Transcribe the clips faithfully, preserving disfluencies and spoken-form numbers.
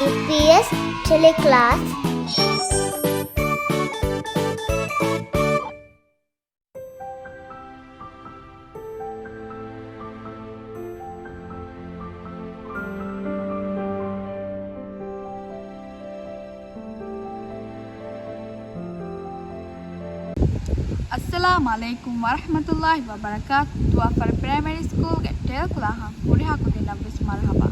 އީޕީއެސް ޓެލެކްލާސް. އައްސަލާމު ޢަލައިކުމް ވަރަޙްމަތުﷲި ވަބަރަކާތު. ދުވާފަރު ޕްރައިމަރީ ސްކޫލްގެ ޓެލެކްލާހަށް ހުރިހާ ކުދިންނަށްވެސް މަރުޙަބާ.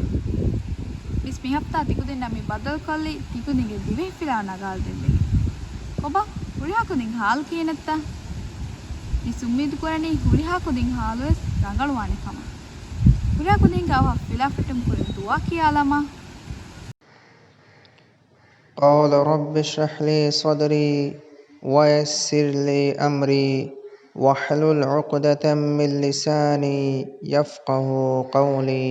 މިސް މިހަފްތާ ތިކުދިންނަށް މި ބަދަލުކޮށްލީ ތިކުދިންގެ ދިވެހި ފިލާ ނަގާލަދޭންވެގެން. ކޮބާ ހުރިހާ ކުދިން ޙާލު ކިހިނެއްތަ؟ މިސް އުއްމީދު ކުރަނީ ހުރިހާ ކުދިން ޙާލުވެސް ރަނގަޅުވާނެ ކަމަށް. ހުރިހާ ކުދިންގެ އަވަހަށް ފިލާ ފެށުމުގެ ކުރިން ދުޢާ ކިޔާލަމާ. قال رب اشرح لي صدري ويسر لي أمري واحلل عقدة من لساني يفقهوا قولي.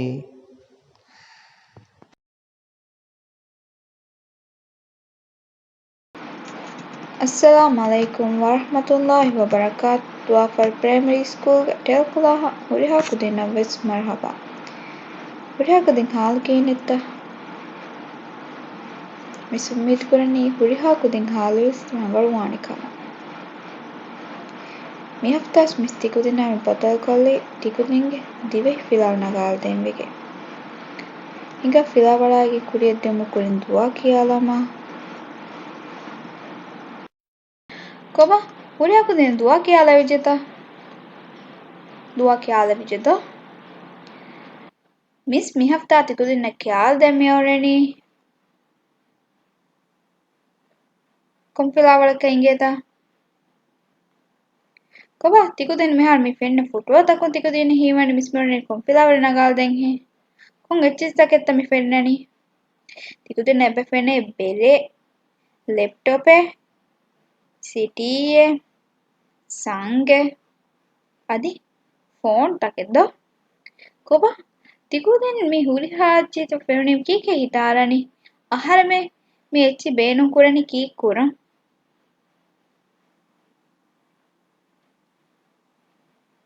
އައްސަލާމު ޢަލައިކުމް ވަރަޙްމަތުﷲި ވަބަރަކާތު. ދުވާފަރު ޕްރައިމަރީ ސްކޫލްގެ ޓެލެކްލާހަށް ހުރިހާ ކުދިންނަށްވެސް މަރުޙަބާ. ހުރިހާ ކުދިން ޙާލު ކިހިނެއްތަ؟ މިސް އުއްމީދު ކުރަނީ ހުރިހާ ކުދިން ޙާލުވެސް ރަނގަޅުވާނެ ކަމަށް. މިހަފްތާސް މިސް ތިކުދިންނާ މި ބަދަލުކޮށްލީ ތިކުދިންގެ ދިވެހި ފިލާ ނަގާލަދޭންވެގެން. ހިނގާ ފިލާވަޅާގެ ކުރިއަށް ދިއުމުގެ ކުރިން ދުޢާ ކިޔާލަމާ. ކޮބާ ހުރިހާ ކުދިން ދުޢާ ކިޔާލެވިއްޖެތަ؟ ދުޢާ ކިޔާލެވިއްޖެ ދޯ؟ މިސް މިހަފްތާ ތިކުދިންނަށް ކިޔާލަދޭން މިއައުރެނީ ކޮން ފިލާވަޅަކަށް އިނގޭތަ؟ ކޮބާ ތިކުދިން މިހާރު މި ފެންނަ ފޮޓޯތަކުން ތިކުދިން ހީވަނީ މިސް މިއުރެނީ ކޮން ފިލާވަޅެއް ނަގާލަދޭންހޭ؟ ކޮން އެއްޗިސްތަކެއްތަ މި ފެންނަނީ؟ ތިކުދިންނަށް އެބަ ފެނޭ ބެލެއް، ލެޕްޓޮޕެއް، ސިޓީއެއް، ސަންގެއް، އަދި ފޯންތަކެއް ދޯ؟ ކޮބާ ތިކުދިން މި ހުރިހާ އެއްޗިހިތައް ފެނުނީ ކީކޭ ހިތާރަނީ؟ އަހަރެމެން މި އެއްޗިހި ބޭނުން ކުރަނީ ކީއްކުރަން؟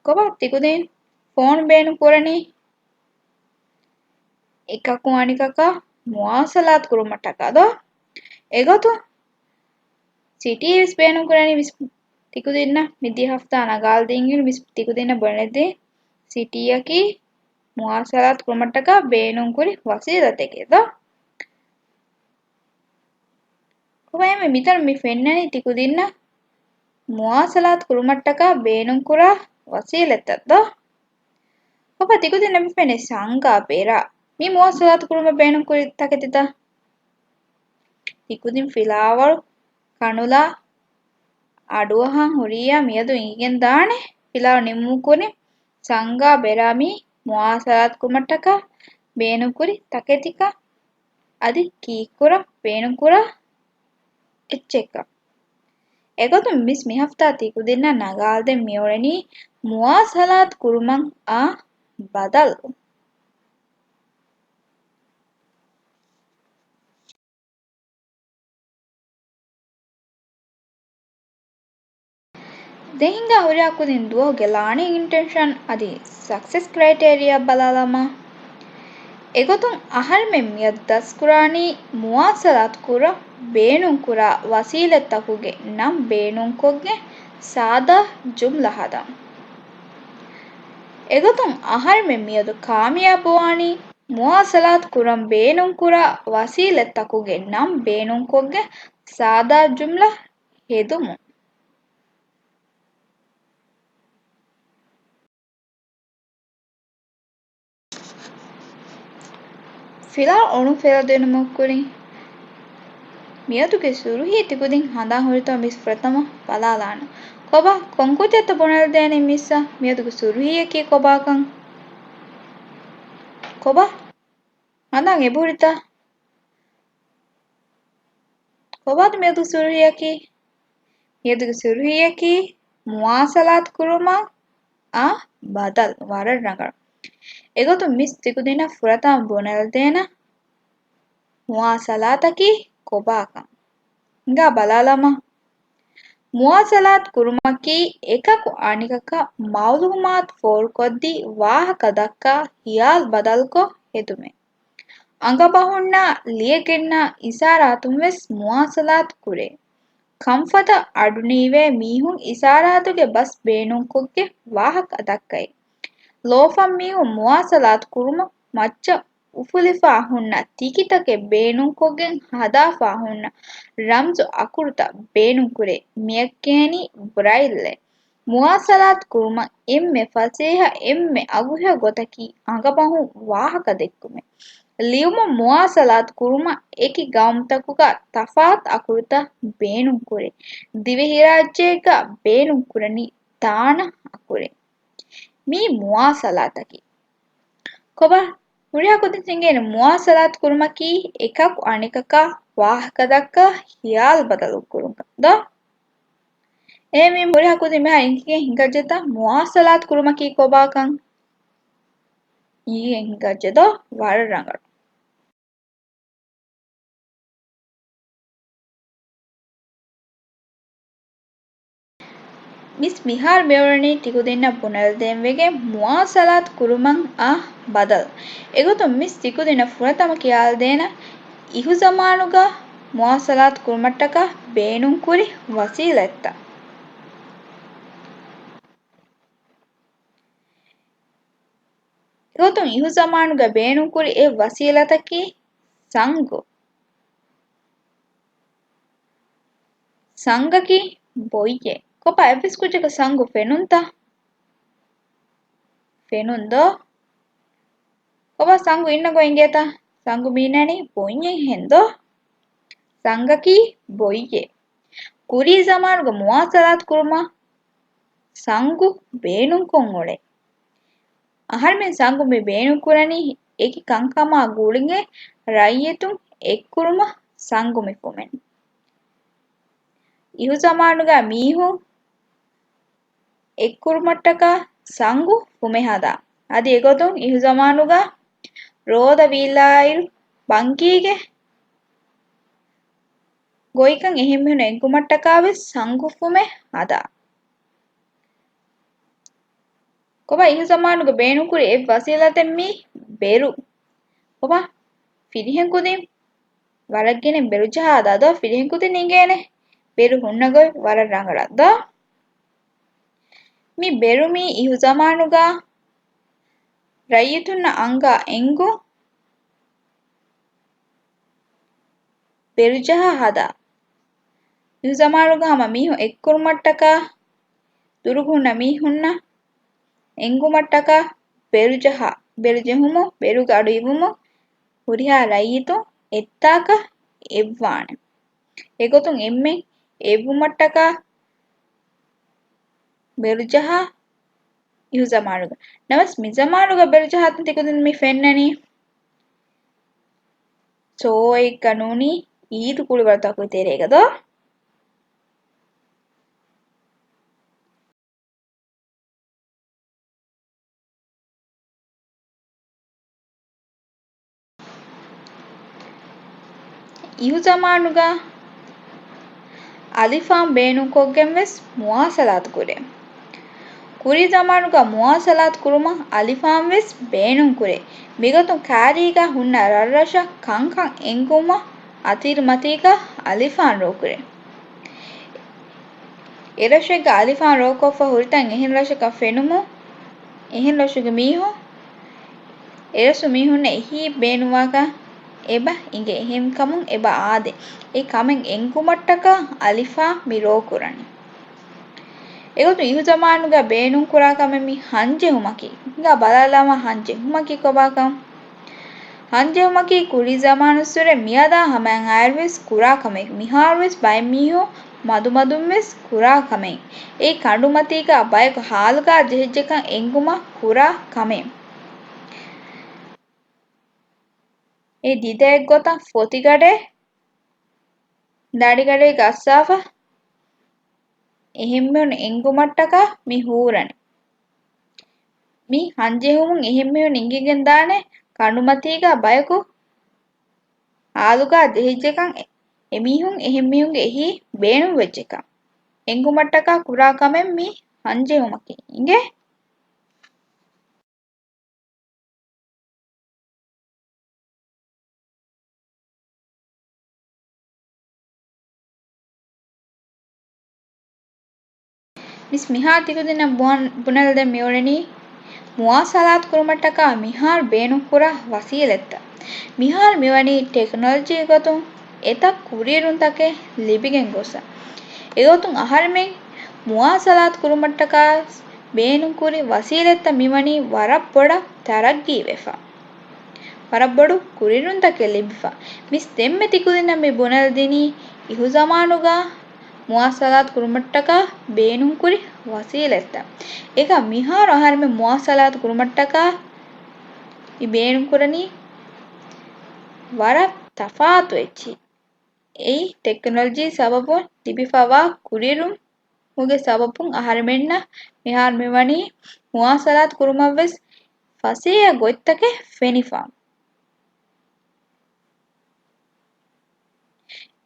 ކޮބާ ތިކުދިން ފޯން ބޭނުން ކުރަނީ؟ އެކަކު އަނެކަކާ މުވާޞަލާތު ކުރުމަށްޓަކާ ދޯ؟ އެގޮތުން ސިޓީ ވެސް ބޭނުން ކުރަނީ މިސް ތިކުދިންނަށް މިދިޔަ ހަފްތާ ނަގާލަދީން މިސް ތިކުދިންނަށް ބުނެދޭ ސިޓީއަކީ މުވާޞަލާތު ކުރުމަށްޓަކާ ބޭނުން ކުރި ވަސީލަތެކޭ ދޯ؟ ކޮބާ އެހެންމެ މިތަނުން މި ފެންނަނީ ތިކުދިންނަށް މުވާޞަލާތު ކުރުމަށްޓަކާ ބޭނުން ކުރާ ވަސީލަތްތައް ދޯ؟ ކޮބާ ތިކުދިންނަށް މި ފެނޭ ސަންގާ ބެރާ މި މުވާޞަލާތު ކުރުމަށް ބޭނުން ކުރި ތަކެތިތައް؟ ތިކުދިން ފިލާވަޅު ކަނުލާ އަޑުއަހަން ހުރިއްޔާ މިއަދު އިނގިގެން ދާނެ ފިލާވަޅު ނިމުމުގެ ކުރިން ސަންގާ ބެރާ މި މުވާޞަލާތު ކުރުމަށްޓަކާ ބޭނުން ކުރި ތަކެތިކަން އަދި ކީއްކުރަން ބޭނުން ކުރާ އެއްޗެއްކަން. އެގޮތުން މިސް މިހަފްތާ ތިކުދިންނަށް ނަގާލަދޭން މިއުޅެނީ މުވާޞަލާތު ކުރުމަށް އާ ބަދަލު. ދެން ހިނގާ ހުރިހާ ކުދިން ދުވަހުގެ ލާނިން އިންޓެންޝަން އަދި ސަކްސެސް ކްރައިޓޭރިއާ ބަލާލަމާ. އެގޮތުން އަހަރެމެން މިއަދު ދަސްކުރާނީ މުވާޞަލާތު ކުރަން ބޭނުންކުރާ ވަސީލަތްތަކުގެ ނަން ބޭނުންކޮށްގެން ސާދާ ޖުމްލަ ހަދަން. އެގޮތުން އަހަރެމެން މިއަދު ކާމިޔާބުވާނީ މުވާޞަލާތު ކުރަން ބޭނުންކުރާ ވަސީލަތްތަކުގެ ނަން ބޭނުންކޮށްގެން ސާދާ ޖުމްލަ ހެދުމުން. ފިލާ އޮޅުން ފެލަދިނުމުގެ ކުރިން މިއަދުގެ ސުރުހީ ތިކުދިން ހަނދާން ހުރިތޯ މިސް ފުރަތަމަ ބަލާލާނަން. ކޮބާ ކޮން ކުއްޖެއްތަ ބުނެލަދޭނީ މިސްއަށް މިއަދުގެ ސުރުހީއަކީ ކޮބާކަން؟ ކޮބާ ހަނދާން އެބަހުރިތަ؟ ކޮބާތަ މިއަދު ސުރުހީއަކީ؟ މިއަދުގެ ސުރުހީއަކީ މުވާޞަލާތު ކުރުމަށް އާ ބަދަލު. ވަރަށް ރަނގަޅު. އެގޮތުން މިސް ތިކުދިންނަށް ފުރަތަމަ ބުނެލަދޭނަން މުވާޞަލާތަކީ ކޮބާކަން. ހިނގާ ބަލާލަމާ. މުވާޞަލާތު ކުރުމަކީ އެކަކު އަނެކަކަށް މައުލޫމާތު ފޯރުކޮށްދީ ވާހަކަ ދައްކާ ހިޔާލު ބަދަލުކޮށް ހެދުމެއް. އަނގަބަހުންނާ ލިޔެގެންނާ އިޝާރާތުން ވެސް މުވާޞަލާތު ކުރޭ. ކަންފަތަށް އަޑު ނީވޭ މީހުން އިޝާރާތުގެ ބަސް ބޭނުންކޮށްގެން ވާހަކަ ދައްކައި. ލޯފަން މީހުން މުވާޞަލާތު ކުރުމަށް މައްޗަށް އުފުލިފާ ހުންނަ ތިކިތަކެއް ބޭނުންކޮށްގެން ހަދާފާ ހުންނަ ރަމްޒު އަކުރުތައް ބޭނުންކުރޭ. މިއަށް ކިޔަނީ ބްރައިލްއޭ. މުވާޞަލާތު ކުރުމަށް އެންމެ ފަސޭހަ، އެންމެ އަގުހެޔޮ ގޮތަކީ އަނގަބަހުން ވާހަކަ ދެއްކުމޭ. ލިޔުމަށް މުވާޞަލާތު ކުރުމަށް އެކި ގައުމުތަކުގަ ތަފާތު އަކުރުތައް ބޭނުންކުރޭ. ދިވެހިރާއްޖޭގަ ބޭނުންކުރަނީ ދާނަ އަކުރެއް. މީ މުވާޞަލާތަކީ. ކޮބާ؟ ހުރިހާ ކުދިން އިނގޭނެ މުވާޞަލާތު ކުރުމަކީ އެކަކު އަނެކަކާ ވާހަކަ ދައްކާ ޚިޔާލު ބަދަލު ކުރުން ދޯ؟ އެހެންވީމަ ހުރިހާ ކުދިން މިހާރު އިނގިގެން ހިނގައްޖެތަ މުވާޞަލާތު ކުރުމަކީ ކޮބާކަން؟ އިނގިގެން ހިނގައްޖެ ދޯ؟ ވަރަށް ރަނގަޅު. މިސް މިހާރު މިއުޅެނީ ތިކުދިންނަށް ބުނެލަދޭން ވެގެން މުވާޞަލާތު ކުރުމަށް އާ ބަދަލު. އެގޮތުން މިސް ތިކުދިންނަށް ފުރަތަމަ ކިޔާލަދޭނަން އިހުޒަމާނުގަ މުވާޞަލާތު ކުރުމަށްޓަކާ ބޭނުންކުރި ވަސީލަތްތައް. އެގޮތުން އިހުޒަމާނުގަ ބޭނުންކުރި އެއް ވަސީލަތަކީ ސަނގު. ސަނގަކީ ބޮއްޔެއް. ކޮބާ އެއްވެސް ކުއްޖަކަށް ސަނގު ފެނުންތަ؟ ފެނުން ދޯ؟ ކޮބާ ސަނގު އިންނަ ގޮތް އިނގޭތަ؟ ސަނގު މީނަނީ ބޮއްޔެއް ހެން ދޯ؟ ސަނގަކީ ބޮއްޔެއް. ކުރީ ޒަމާނުގަ މުވާޞަލާތު ކުރުމަށް ސަނގު ބޭނުންކޮށް އުޅޭ. އަހަރެމެން ސަނގު މި ބޭނުންކުރަނީ އެކި ކަންކަމާ ގުޅިގެން ރައްޔިތުން އެއްކުރުމަށް ސަނގު މި ފުމެން. އިހުޒަމާނުގަ މީހުން އެއްކުރުމަށްޓަކާ ސަނގު ފުމެ ހަދާ. އަދި އެގޮތުން އިހުޒަމާނުގަ ރޯދަ ވީއްލާއިރު ބަންކީގެ ގޮތްކަން އެހެންމީހުން އެނގުމަށްޓަކާ ވެސް ސަނގު ފުމެ ހަދާ. ކޮބާ އިހުޒަމާނުގަ ބޭނުންކުރި އެއް ވަސީލަތެއް މީ ބެރު. ކޮބާ ފިރިހެން ކުދިން ވަރަށް ގިނަ ބެރުޖަހާ ދާ ދޯ؟ ފިރިހެން ކުދިން އިނގޭނެ ބެރު ހުންނަ ގޮތް ވަރަށް ރަނގަޅަށް ދޯ؟ މި ބެރު މީ އިހުޒަމާނުގަ ރައްޔިތުންނަށް އަނގަ އެނގު ބެރުޖަހާ ހަދާ. އިހުޒަމާނުގަ ހަމަ މީހުން އެއްކުރުމަށްޓަކާ ދުރުގަ ހުންނަ މީހުންނަށް އެނގުމަށްޓަކާ ބެރުޖަހާ، ބެރުޖެހުމުން، ބެރުގެ އަޑު އިވުމުން ހުރިހާ ރައްޔިތުން އެއްތާކަށް އެއްވާނެ. އެގޮތުން އެންމެން އެއްވުމަށްޓަކާ ބެރުޖަހާ އިހުޒަމާނުގަ. ނަމަވެސް މިޒަމާނުގަ ބެރުޖަހާތަން ތިކުދިން މި ފެންނަނީ ސޯއެއްގަ ނޫނީ އީދު ކުޅިވަރުތަކުގެ ތެރޭގަ ދޯ؟ އިހުޒަމާނުގަ އަލިފާން ބޭނުންކޮށްގެން ވެސް މުވާޞަލާތު ކުރޭ. ކުރީ ޒަމާނުގަ މުވާޞަލާތު ކުރުމަށް އަލިފާން ވެސް ބޭނުންކުރޭ. މިގޮތުން ކާރީގަ ހުންނަ ރަށްރަށަށް ކަންކަން އެންގުމަށް އަތިރިމަތީގަ އަލިފާން ރޯކުރޭ. އެރަށެއްގަ އަލިފާން ރޯކޮށްފަ ހުރިތަން އެހެން ރަށަކަށް ފެނުމުން، އެހެން ރަށުގެ މީހުން އެރަށު މީހުންނަށް އެހީ ބޭނުންވާކަން އެބަ އިނގޭ. އެހެންކަމުން އެބަ އާދޭ. އެ ކަމެއް އެނގުމަށްޓަކާ އަލިފާން މި ރޯކުރަނީ. އެގޮތުން އިހުޒަމާނުގަ ބޭނުންކުރާ ކަމެއް މި ހަންޖެހުމަކީ. ހިނގާ ބަލާލާމާ ހަންޖެހުމަކީ ކޮބާކަން؟ ހަންޖެހުމަކީ ކުރީ ޒަމާނުއްސުރެ މިއަދާ ހަމައަށް އައިރުވެސް ކުރާ ކަމެއް. މިހާރުވެސް ބައެއް މީހުން މަދުމަދުންވެސް ކުރާ ކަމެއް. އެއީ ކަނޑުމަތީގަ ބަޔަކު ހާލުގަ ޖެހިއްޖެކަން އެނގުމަށް ކުރާ ކަމެއް. އެ ދިދައެއްގޮތަށް ފޮތިގަޑެއް ދަޑިގަޑެއްގަ އައްސާފަ އެހެންމެން އެނގުމަށްޓަކާ މި ހޫރަނީ. މި ހަންޖެހުމުން އެހެންމެން އިނގިގެން ދާނެ ކަނޑުމަތީގަ ބަޔަކު ހާލުގަ ޖެހިއްޖެކަން، އެމީހުން އެހެންމީހުންގެ އެހީ ބޭނުން ވެއްޖެކަން އެނގުމަށްޓަކާ ކުރާ ކަމެއް މި ހަންޖެހުމަކީ. އިނގޭ؟ މިސް މިހާ ތިކުދިންނަށް ބުނަ-، ބުނެލަދެން މިއުޅެނީ މުވާސަލާތު ކުރުމަށްޓަކާ މިހާރު ބޭނުންކުރާ ވަސީލަތްތައް. މިހާރު މިވަނީ ޓެކްނޮލޮޖީ ގޮތުން އެތައް ކުރިއެރުންތަކެއް ލިބިގެން ގޮސް. އެގޮތުން އަހަރެމެން މުވާސަލާތު ކުރުމަށްޓަކާ ބޭނުންކުރި ވަސީލަތްތައް މިވަނީ ވަރަށް ބޮޑަށް ތަރައްގީވެފަ. ވަރަށް ބޮޑު ކުރިއެރުންތަކެއް ލިބިފަ. މިސް ދެންމެ ތިކުދިންނަށް މި ބުނެލަދިނީ އިހުޒަމާނުގަ މުވާސަލާތު ކުރުމަށްޓަކާ ބޭނުންކުރި ވަސީލަތްތައް. އެކަ މިހާރު އަހަރެމެން މުވާސަލާތު ކުރުމަށްޓަކާ މި ބޭނުންކުރަނީ ވަރަށް ތަފާތު އެއްޗިހި. އެއީ ޓެކްނޮލޮޖީ ސަބަބުން ލިބިފަވާ ކުރިއެރުމުގެ ސަބަބުން އަހަރެމެންނަށް މިހާރު މިވަނީ މުވާސަލާތު ކުރުމަށްވެސް ފަސޭހަ ގޮތްތަކެއް ފެނިފަ.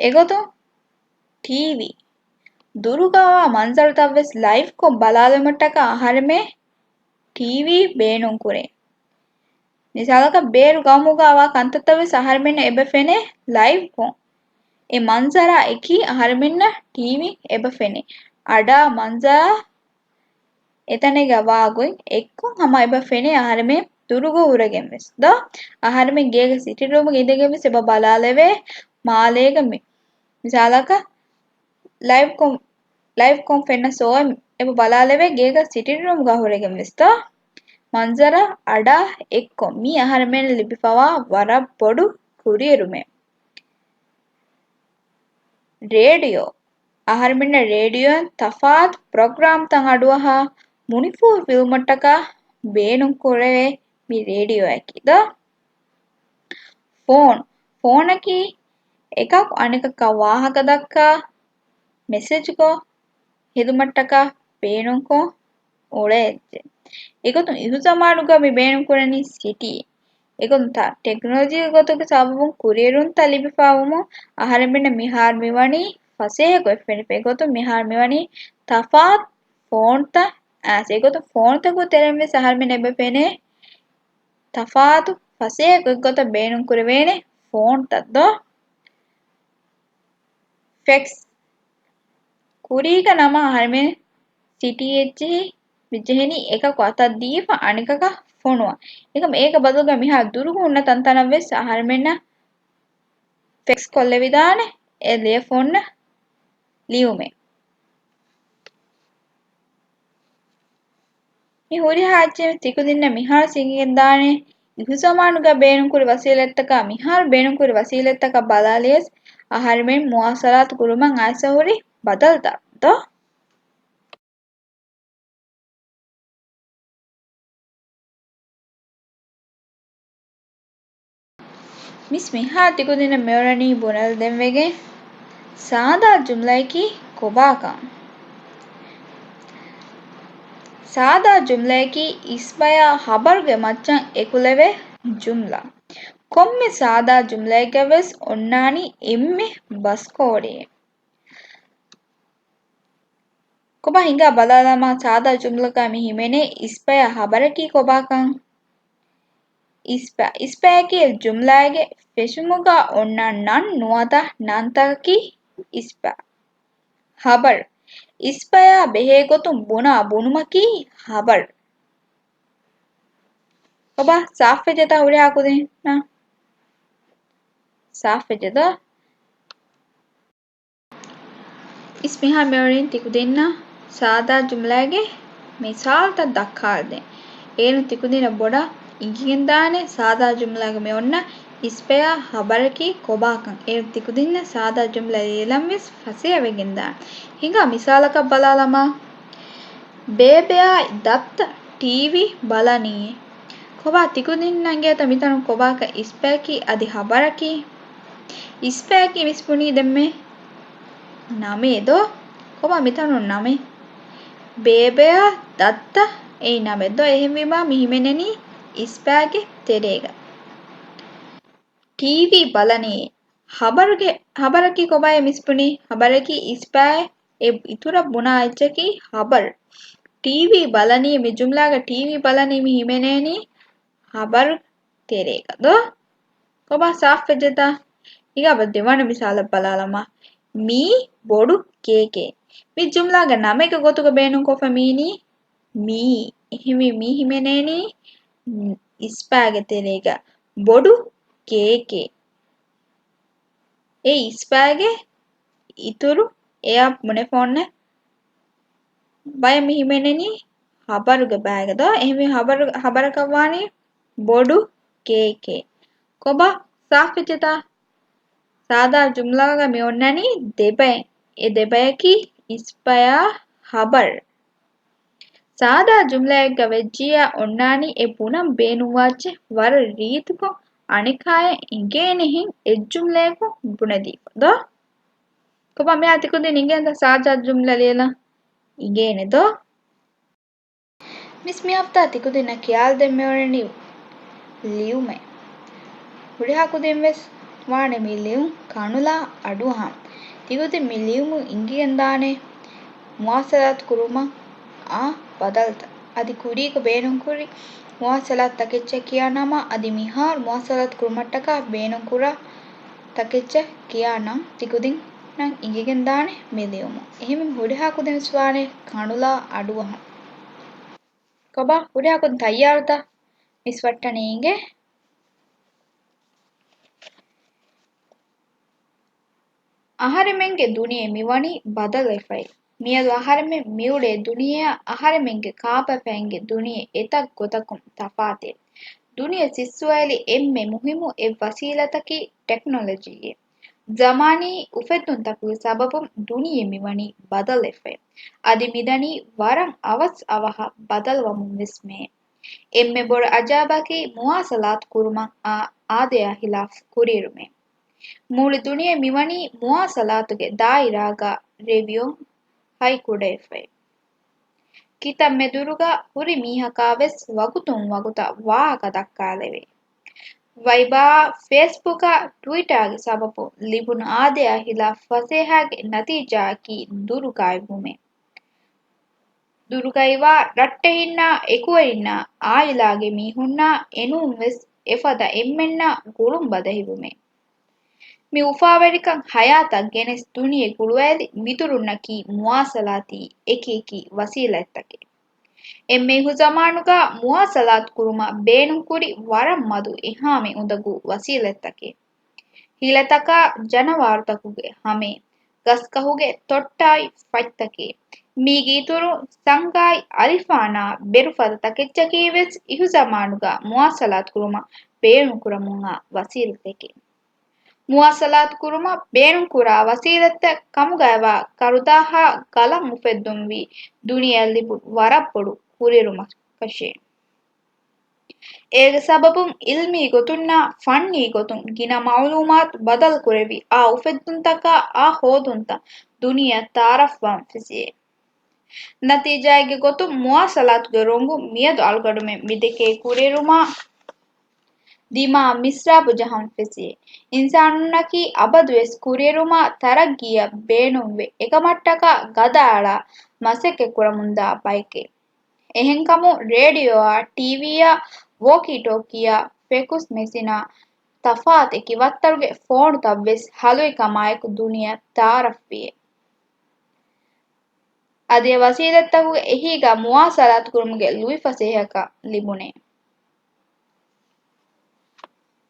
އެގޮތުން ޓީވީ ދުރުގަވާ މަންޒަރުތައްވެސް ލައިވްކޮށް ބަލާލުމަށްޓަކާ އަހަރެމެން ޓީވީ ބޭނުންކުރޭ. މިސާލަކަށް ބޭރު ގައުމުގަ ވާ ކަންތައްތައްވެސް އަހަރެމެންނަށް އެބަ ފެނޭ ލައިވްކޮށް. އެ މަންޒަރާ އެކީ އަހަރެމެންނަށް ޓީވީ އެބަ ފެނޭ. އަޑާ މަންޒަރާ އެތަނެއްގަ ވާ ގޮތް އެއްކޮށް ހަމަ އެބަ ފެނޭ އަހަރެމެން ދުރުގަ ހުރެގެންވެސް ދޯ. އަހަރެމެން ގޭގެ ސިޓިން ރޫމުގަ އިނދެގެންވެސް އެބަ ބަލާލެވޭ މާލޭގަ މި-، މިސާލަކަށް ލައިވްކޮށް، ލައިވްކޮށް ފެންނަ ޝޯ އެބަ ބަލާލެވޭ ގޭގަ ސިޓިން ރޫމުގަ ހުރެގެންވެސް ދޯ. މަންޒަރާ އަޑާ އެއްކޮށް މީ އަހަރެމެން ލިބިފަވާ ވަރަށް ބޮޑު ކުރިއެރުމެއް. ރޭޑިއޯ. އަހަރެމެންނަށް ރޭޑިއޯއިން ތަފާތު ޕްރޮގްރާމްތައް އަޑުއަހާ މުނިފޫހިފިލުމަށްޓަކާ ބޭނުންކުރެވޭ މި ރޭޑިއޯއަކީ ދޯ. ފޯން. ފޯނަކީ އެކަކު އަނެކަކަށް ވާހަކަ ދައްކާ، މެސެޖްކޮށް، ހެދުމަށްޓަކާ ބޭނުންކޮށް އުޅޭ އެއްޗެއް. އެގޮތުން އިހުޒަމާނުގަ މި ބޭނުންކުރަނީ ސިޓީ. އެގޮތުން ތަ-، ޓެކްނޮލޮޖީގެ ގޮތުގެ ސަބަބުން ކުރިއެރުންތައް ލިބިފަވުމުން އަހަރެމެންނަށް މިހާރު މިވަނީ ފަސޭހަ ގޮތް ފެނިފަ. އެގޮތުން މިހާރު މިވަނީ ތަފާތު ފޯންތައް އައިސް. އެގޮތުން ފޯންތަކުގެ ތެރެއިންވެސް އަހަރެމެން އެބަ ފެނޭ ތަފާތު ފަސޭހަ ގޮތްގޮތަށް ބޭނުންކުރެވޭނެ ފޯންތައް ދޯ. ފެކްސް. ކުރީގަ ނަމަ އަހަރެމެން ސިޓީ އެއްޗެހި މިޖެހެނީ އެކަކު އަތަށް ދީފަ އަނެކަކަށް ފޮނުވަން. އެކަމަ އޭގެ ބަދަލުގަ މިހާ ދުރުގަ ހުންނަ ތަންތަނަށްވެސް އަހަރެމެންނަށް ފެކްސް ކޮށްލެވިދާނެ އެ ލިޔެފަ އޮންނަ ލިޔުމެއް. މި ހުރިހާ އެއްޗެއް ތިކުދިންނަށް މިހާރު ސިނގިގެންދާނެ. އިހުޒަމާނުގަ ބޭނުންކުރި ވަސީލަތްތަކާ މިހާރު ބޭނުންކުރި ވަސީލަތްތަކަށް ބަލާލިޔަސް އަހަރެމެން މުވާސަލާތު ކުރުމަށް އައިސަ ހުރި ބަދަލުތައް ދޯ. މިސް މިހާ ތިކުދިންނަށް މިއުޅެނީ ބުނެލަދެންވެގެން، ސާދާ ޖުމްލައަކީ ކޮބާކަން. ސާދާ ޖުމްލައަކީ އިސްބަޔާ ހަބަރުގެ މައްޗަށް އެކުލެވޭ ޖުމްލަ. ކޮންމެ ސާދާ ޖުމްލައެއްގަވެސް އޮންނާނީ އެންމެ ބަސްކޯޅިއެއް. ކޮބާ ހިނގާ ބަލާލަމާ، ސާދާ ޖުމްލަގަ މި ހިމެނޭ އިސްބަޔާ ހަބަރަކީ ކޮބާކަން؟ އިސްބަ، އިސްބަޔަކީ ޖުމްލާގެ ފެށުމުގަ އޮންނަ ނަން ނުވަތަ ނަންތަކަކީ އިސްބަ. ހަބަރު. އިސްބަޔާ ބެހޭ ގޮތުން ބުނާ ބުނުމަކީ ހަބަރު. ކޮބާ ސާފްވެއްޖެތަ ހުރިހާ ކުދިންނަށް؟ ސާފްވެއްޖެ ދޯ؟ އިސް މިހާރު މިއުޅެނީ ތިކުދިންނަށް ސާދާ ޖުމްލައިގެ މިސާލުތައް ދައްކާލަދޭން. އޭރުން ތިކުދިންނަށް ބޮޑަށް އިނގިގެންދާނެ ސާދާ ޖުމްލައިގަ މި އޮންނަ އިސްބަޔާ ހަބަރަކީ ކޮބާކަން. އޭރުން ތިކުދިންނަށް ސާދާ ޖުމްލަ ލިޔެލަން ވެސް ފަސޭހަވެގެންދާނެ. ހިނގާ މިސާލަކަށް ބަލާލަމާ، ބޭބެއާއި ދައްތަ ޓީވީ ބަލަނީ. ކޮބާ ތިކުދިން އަނގޭތަ މިތަނުން ކޮބާކަށް އިސްބަޔަކީ އަދި ހަބަރަކީ؟ އިސްބަޔަކީ މިސްބުނީ ދެންމެ ނަމޭ ދޯ؟ ކޮބާ މިތަނުން ނަމޭ؟ ބޭބެއާ ދައްތަ އެއީ ނަމެއް ދޯ؟ އެހެންވީމާ މި ހިމެނެނީ އިސްބަޔާގެ ތެރޭގަ. ޓީވީ ބަލަނީ ހަބަރުގެ، ހަބަރަކީ ކޮބާއޭ މިސްބުނީ؟ ހަބަރަކީ އިސްބަޔާ އެ އިތުރަށް ބުނާ އެއްޗަކީ ހަބަރު. ޓީވީ ބަލަނީ މި ޖުމްލާގަ ޓީވީ ބަލަނީ މި ހިމެނޭނީ ހަބަރު ތެރޭގަ ދޯ؟ ކޮބާ ސާފްވެއްޖެތަ؟ ހިނގާބަ ދެވަނަ މިސާލަށް ބަލާލަމާ. މީ ބޮޑު ކޭކޭ. މި ޖުމްލާގެ ނަމެއްގެ ގޮތުގަ ބޭނުންކޮށްފަ މީނީ މީ. އެހެންވެ މީ ހިމެނޭނީ އިސްޕާގެ ތެރޭގަ ބޮޑު ކޭކޭ. އެ އިސްޕާގެ އިތުރު އެއަށް ބުނެފަ އޮންނަ ބައެއް މި ހިމެނެނީ ހަބަރުގެ ބައިގަ ދޯ؟ އެހެންވެ ހަބަރު، ހަބަރަކަށް ވާނީ ބޮޑު ކޭކޭ. ކޮބާ ސާފުވެއްޖެތަ؟ ސާދާ ޖުމްލާގަ މި އޮންނަނީ ދެބައެއް. އެ ދެބަޔަކީ އިސްޕަޔާ ހަބަރު. ސާދާ ޖުމްލައެއްގަ ވެއްޖިއްޔާ އޮންނާނީ އެ ބުނަން ބޭނުންވާއްޗެއް ވަރަށް ރީތިކޮށް އަނެކާޔަށް އެނގޭނެހެން އެއްޖުމްލަޔަކުން ބުނެދީފަ ދޯ؟ ކޮބާ މިހާ ތިކުދިން އިނގޭނެތަ ސާދާ ޖުމްލަ ލިޔެލަން؟ އިނގޭނެ ދޯ؟ މިސް މި ހަފްތާ ތިކުދިންނަށް ކިޔާލަދެން މިއުޅެނީ ލިޔުމެއް. ހުރިހާ ކުދިން ވެސް ވާނެ މި ލިޔުން ކަނުލާ އަޑުއަހަން. ތިކުދިން މި ލިޔުމުން އިނގިގެން ދާނެ މުވާސަލާތު ކުރުމަށް އާ ބަދަލުތައް. އަދި ކުރީގަ ބޭނުންކުރި މުވާސަލާތު ތަކެއްޗަށް ކިޔާ ނަމަ، އަދި މިހާރު މުވާސަލާތު ކުރުމަށްޓަކާ ބޭނުންކުރާ ތަކެއްޗަށް ކިޔާ ނަން ތިކުދިންނަށް އިނގިގެން ދާނެ މި ލިޔުމުން. އެހެންވެ ހުރިހާ ކުދިން ވެސް ވާނެ ކަނުލާ އަޑުއަހަން. ކޮބާ ހުރިހާ ކުދިން ތައްޔާރުތަ؟ މިސް ވައްޓަނީ އިނގޭ. އަހަރެމެންގެ ދުނިޔެ މިވަނީ ބަދަލުވެފައި. މިއަދު އަހަރެމެން މިއުޅޭ ދުނިޔެއާ އަހަރެމެންގެ ކާބަފައިންގެ ދުނިޔެ އެތައް ގޮތަކުން ތަފާތޭ. ދުނިޔެ ސިއްސުވާލި އެންމެ މުހިއްމު އެއް ވަސީލަތަކީ ޓެކްނޮލޮޖީއޭ. ޒަމާނީ އުފެއްދުންތަކުގެ ސަބަބުން ދުނިޔެ މިވަނީ ބަދަލުވެފައި. އަދި މިދަނީ ވަރަށް އަވަސް އަވަހަށް ބަދަލުވަމުން ވެސް މޭ. އެންމެ ބޮޑު އަޖާބަކީ މުވާސަލާތު ކުރުމަށް އާ އާދަޔާ ހިލާފް ކުރިއެރުމޭ. މުޅި ދުނިޔެ މިވަނީ މުވާސަލާތުގެ ދާއިރާގަ ރޭޑިއޯ ހައި ކުޑަވެފައި. ކިތައްމެ ދުރުގަ ހުރި މީހަކާ ވެސް ވަގުތުން ވަގުތަށް ވާހަކަ ދައްކާލެވޭ. ވައިބާ، ފޭސްބުކާ، ޓްވިޓާގެ ސަބަބުން ލިބުނު އާދަޔާ ހިލާފް ފަސޭހާގެ ނަތީޖާއަކީ ދުރު ގާތްވުމޭ. ދުރުގައިވާ ރައްޓެހިންނާ އެކުވެރިންނާ އާއިލާގެ މީހުންނާ އެނޫން ވެސް އެފަދަ އެންމެންނާ ގުޅުން ބަދަހިވުމޭ. މި އުފާވެރިކަން ހަޔާތަށް ގެނެސް ދުނިޔެ ގުޅުވާލި މިދުރުންނަކީ މުވާސަލާތީ އެކިއެކި ވަސީލަތްތަކެއް. އެންމެ އިހުޒަމާނުގަ މުވާސަލާތު ކުރުމަށް ބޭނުންކުރި ވަރަށް މަދު އެހާމެ އުނދަގޫ ވަސީލަތްތަކެއް. ހިލަތަކާ ޖަނަވާރުތަކުގެ ހަމޭ، ގަސްގަހުގެ ތޮއްޓާއި ފަތްތަކޭ، މީގެ އިތުރުން ސަންގާއި އަލިފާނާ ބޭރުފަދަ ތަކެއްޗަކީ ވެސް އިހުޒަމާނުގަ މުވާސަލާތު ކުރުމަށް ބޭނުންކުރަމުންއާ ވަސީލަތެކޭ. މުވާސަލާތު ކުރުމަށް ބޭނުންކުރާ ވަސީލަތްތައް ކަމުގައިވާ ކަރުދާހާ ގަލަށް އުފެއްދުންވީ ދުނިޔެއަށް ލިބުނު ވަރަށް ބޮޑު ކުރިއެރުމަކަށޭ. އޭގެ ސަބަބުން އިލްމީ ގޮތުންނާ ފަންނީ ގޮތުން ގިނަ މައުލޫމާތު ބަދަލުކުރެވި އާ އުފެއްދުންތަކާ އާ ހޯދުންތައް ދުނިޔެއަށް ތައާރަފްވާން ފެށިއޭ. ނަތީޖާއެއްގެ ގޮތުން މުވާސަލާތުގެ ރޮނގުން މިއަދު އަޅުގަނޑުމެން މިދެކޭ ކުރިއެރުމާ ދިމާ މިސްރާބު ޖަހަން ފެށިއޭ. އިންސާނުންނަކީ އަބަދުވެސް ކުރިއެރުމާ ތަރައްގީއަށް ބޭނުންވެ އެކަމަށްޓަކާ ގަދައަޅާ މަސައްކަތް ކުރަމުންދާ ބައެކޭ. އެހެންކަމުން ރޭޑިއޯއާ، ޓީވީއާ، ވޯކީ ޓޯކީއާ، ފެކުސް މެސިނާ ތަފާތު އެކި ވައްތަރުގެ ފޯނުތައްވެސް ހަލުއިކަމާއެކު ދުނިޔެއަށް ތައާރަފްވިއޭ. އަދި އެ ވަސީލަތްތަކުގެ އެހީގަ މުވާސަލާތު ކުރުމުގެ ލުއިފަސޭހަ ކަން ލިބުނޭ.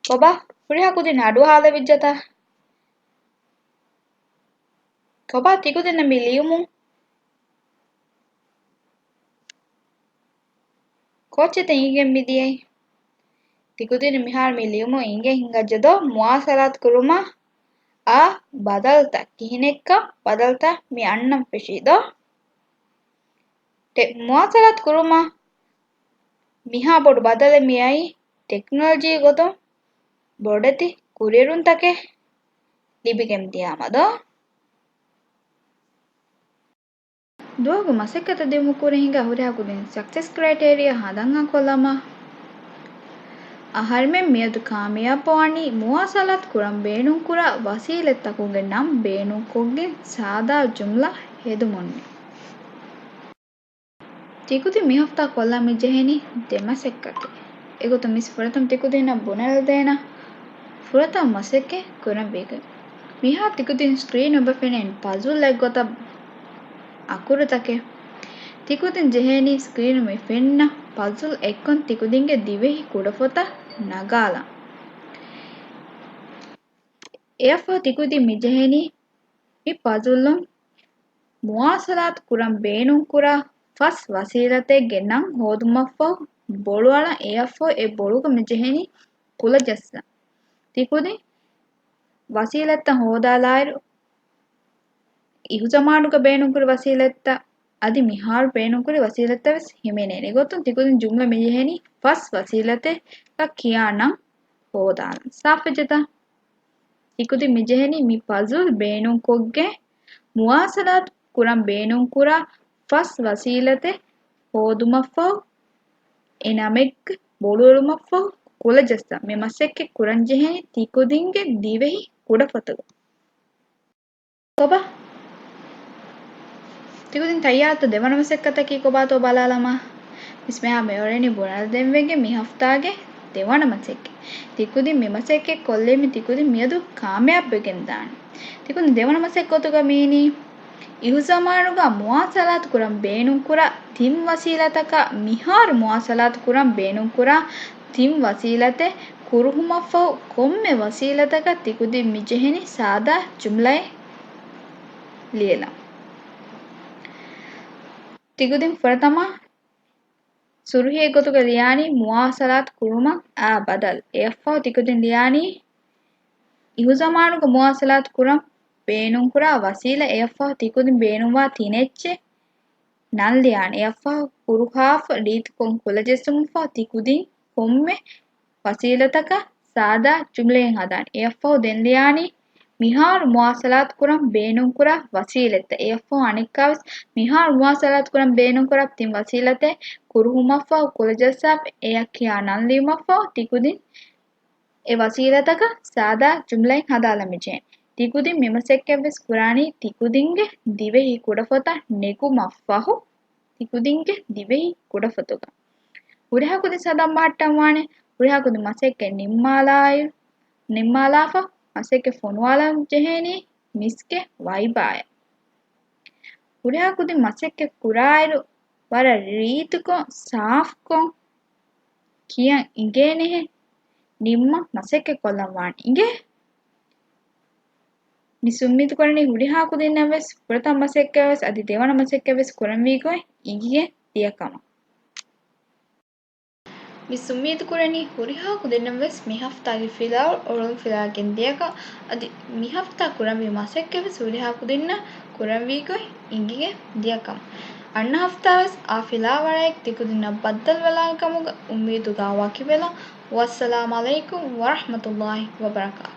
ކޮބާ ހުރިހާ ކުދިން އަޑުއަހާލެވިއްޖެތަ؟ ކޮބާ ތިކުދިންނަށް މި ލިޔުމުން ކޯއްޗެއްތަ އިނގިގެން މިދިޔައީ؟ ތިކުދިން މިހާރު މި ލިޔުމުން އިނގޭ ހިނގައްޖެ ދޯ؟ މުވާސަލާތު ކުރުމަށް އާ ބަދަލުތައް ކިހިނެއްކަން ބަދަލުތައް މި އަންނަން ފެށީ ދޯ؟ ޓެ-، މުވާސަލާތު ކުރުމަށް މިހާ ބޮޑު ބަދަލެއް މިއައީ ޓެކްނޮލޮޖީ ގޮތުން ބޮޑެތި ކުރިއެރުންތަކެއް ލިބިގެން ދިޔާމަ ދޯ؟ ދުވަހުގެ މަސައްކަތަށް ދިއުމުގެ ކުރިން ހިނގާ ހުރިހާ ކުދިން ސަކްސެސް ކްރައިޓޭރިއާ ހަނދާން ކޮށްލަމާ، އަހަރެމެން މިއަދު ކާމިޔާބުވާނީ މުވާސަލާތު ކުރަން ބޭނުންކުރާ ވަސީލަތްތަކުގެ ނަން ބޭނުންކޮށްގެން ސާދާ ޖުމްލަ ހެދުމުންނޭ. ތިކުދިން މިހަފްތާ ކޮށްލަން މިޖެހެނީ ދެ މަސައްކަތެއް. އެގޮތުން މިސް ފުރަތަމަ ތިކުދިންނަށް ބުނެލަދޭނަން ފުރަތަމަ މަސައްކަތް ކުރަންވީގެން. މިހާ ތިކުދިން ސްކްރީން އޮބަ ފެނެން ޕަޒުލްއެއް ގޮތަށް އަކުރުތަކެއް. ތިކުދިން ޖެހޭނީ ސްކްރީނު މި ފެންނަ ޕަޒުލް އެއްކޮން ތިކުދިންގެ ދިވެހި ކުޑަފޮތަށް ނަގާލަން. އެއަށްފަހު ތިކުދިން މި ޖެހޭނީ މި ޕަޒުލުން މުވާސަލާތު ކުރަން ބޭނުންކުރާ ފަސް ވަސީލަތެއްގެ ނަން ހޯދުމަށްފަހު ބޮޅުއަޅަން. އެއަށްފަހު އެ ބޮޅުގަ މި ޖެހޭނީ ކުލަޖައްސަން. ތިކުދިން ވަސީލަތްތައް ހޯދާލާއިރު، އިހުޒަމާނުގަ ބޭނުންކުރި ވަސީލަތްތައް އަދި މިހާރު ބޭނުންކުރި ވަސީލަތްތައް ވެސް ހިމެނޭނެ. އެގޮތުން ތިކުދިން ޖުމްލަ މި ޖެހެނީ ފަސް ވަސީލަތެއްގަ ކިޔާ ނަން ހޯދާލަން. ސާފުވެއްޖެތަ؟ ތިކުދިން މި ޖެހެނީ މި ޕަޒުލް ބޭނުންކޮށްގެން މުވާސަލާތު ކުރަން ބޭނުންކުރާ ފަސް ވަސީލަތެއް ހޯދުމަށްފަހު، އެ ނަމެއްގެ ބޮޅުއެޅުމަށްފަހު ކުލަޖައްސަން. މި މަސައްކަތް ކުރަންޖެހެނީ ތިކުދިންގެ ދިވެހި ކުޑަފޮތުގަ. ކޮބާ؟ ތިކުދިން ތައްޔާރުތޯ ދެވަނަ މަސައްކަތަކީ ކޮބާތޯ ބަލާލަމާ. މިސް މިހާ މިއުޅެނީ ބުނެލަދެންވެގެން މި ހަފްތާގެ ދެވަނަ މަސައްކަތް. ތިކުދިން މި މަސައްކަތް ކޮށްލީމަ ތިކުދިން މިއަދު ކާމިޔާބުވެގެން ދާނެ. ތިކުދިން ދެވަނަ މަސައްކަތުގަ މިއިނީ އިހުޒަމާނުގަ މުވާސަލާތު ކުރަން ބޭނުންކުރާ ތިން ވަސީލަތަކަށް މިހާރު މުވާސަލާތު ކުރަން ބޭނުންކުރާ ތިން ވަސީލަތެއް ކުރުހުމަށްފަހު ކޮންމެ ވަސީލަތަކަށް ތިކުދިން މި ޖެހެނީ ސާދާ ޖުމްލައެއް ލިޔެލަން. ތިކުދިން ފުރަތަމަ ސުރުހީއެއްގޮތުގަ ލިޔާނީ މުވާސަލާތު ކުރުމަށް އާ ބަދަލު. އެއަށްފަހު ތިކުދިން ލިޔާނީ އިހުޒަމާނުގަ މުވާސަލާތު ކުރަން ބޭނުންކުރާ ވަސީލަ. އެއަށްފަހު ތިކުދިން ބޭނުންވާ ތިނެއްޗެއް ނަން ލިޔާނެ. އެއަށްފަހު ހުރުހާފަ ރީތިކޮށް ކުލަޖެއްސުމަށްފަހު ތިކުދިން ކޮންމެ ވަސީލަތަކަށް ސާދާ ޖުމްލައެއް ހަދާނެ. އެއަށްފަހު ދެން ލިޔާނީ މިހާރު މުވާސަލާތު ކުރަން ބޭނުންކުރާ ވަސީލަތްތައް. އެއަށްފަހު އަނެއްކާވެސް މިހާރު މުވާސަލާތު ކުރަން ބޭނުންކުރާ ތިން ވަސީލަތެއް ކުރުހުމަށްފަހު ކުލަޖައްސާފަ އެޔަށް ކިޔާ ނަން ލިޔުމަށްފަހު ތިކުދިން އެ ވަސީލަތަކަށް ސާދާ ޖުމްލައެއް ހަދާލަން މިޖެހޭ. ތިކުދިން މިމަސައްކަތްވެސް ކުރާނީ ތިކުދިންގެ ދިވެހި ކުޑަފޮތަށް ނެގުމަށްފަހު، ތިކުދިންގެ ދިވެހި ކުޑަފޮތުގަ. ހުރިހާ ކުދިން ސަދަން ބަހައްޓަންވާނެ. ހުރިހާ ކުދިން މަސައްކަތް ނިންމާލާއިރު، ނިންމާލާފަ މަސައްކަތް ފޮނުވާލަން ޖެހޭނީ މިސްގެ ވައިބާއަށް. ހުރިހާ ކުދިން މަސައްކަތް ކުރާއިރު ވަރަށް ރީތިކޮށް، ސާފުކޮށް ކިޔަން އިނގޭނެހެން ނިންމަން މަސައްކަތް ކޮށްލަން ވާނެ. އިނގޭ؟ މިސް އުއްމީދު ކުރަނީ ހުރިހާ ކުދިންނަށް ވެސް ފުރަތަމަ މަސައްކަތް ވެސް އަދި ދެވަނަ މަސައްކަތް ވެސް ކުރަންވީ ގޮތް އިނގިގެން ދިޔަ ކަމަށް. މިސް އުއްމީދު ކުރަނީ ހުރިހާ ކުދިންނަށް ވެސް މި ހަފްތާގެ ފިލާވަޅު އޮޅުން ފިލާގެން ދިޔަކަން އަދި މި ހަފްތާ ކުރަންވީ މަސައްކަތް ވެސް ހުރިހާ ކުދިންނަށް ކުރަންވީ ގޮތް އިނގިގެން ދިޔަ ކަމަށް. އަންނަ ހަފްތާ ވެސް އާ ފިލާވަޅައެއް ތިކުދިންނަށް ބައްދަލުވެލާނެ ކަމުގަ އުއްމީދުގަ ވަކިވެލަން. ވައްސަލާމް ޢަލައިކުމް ވަރަޙްމަތުﷲ ވަބަރަކާތު.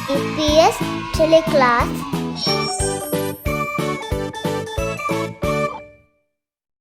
އީޕީއެސް ޓެލެކްލާސް.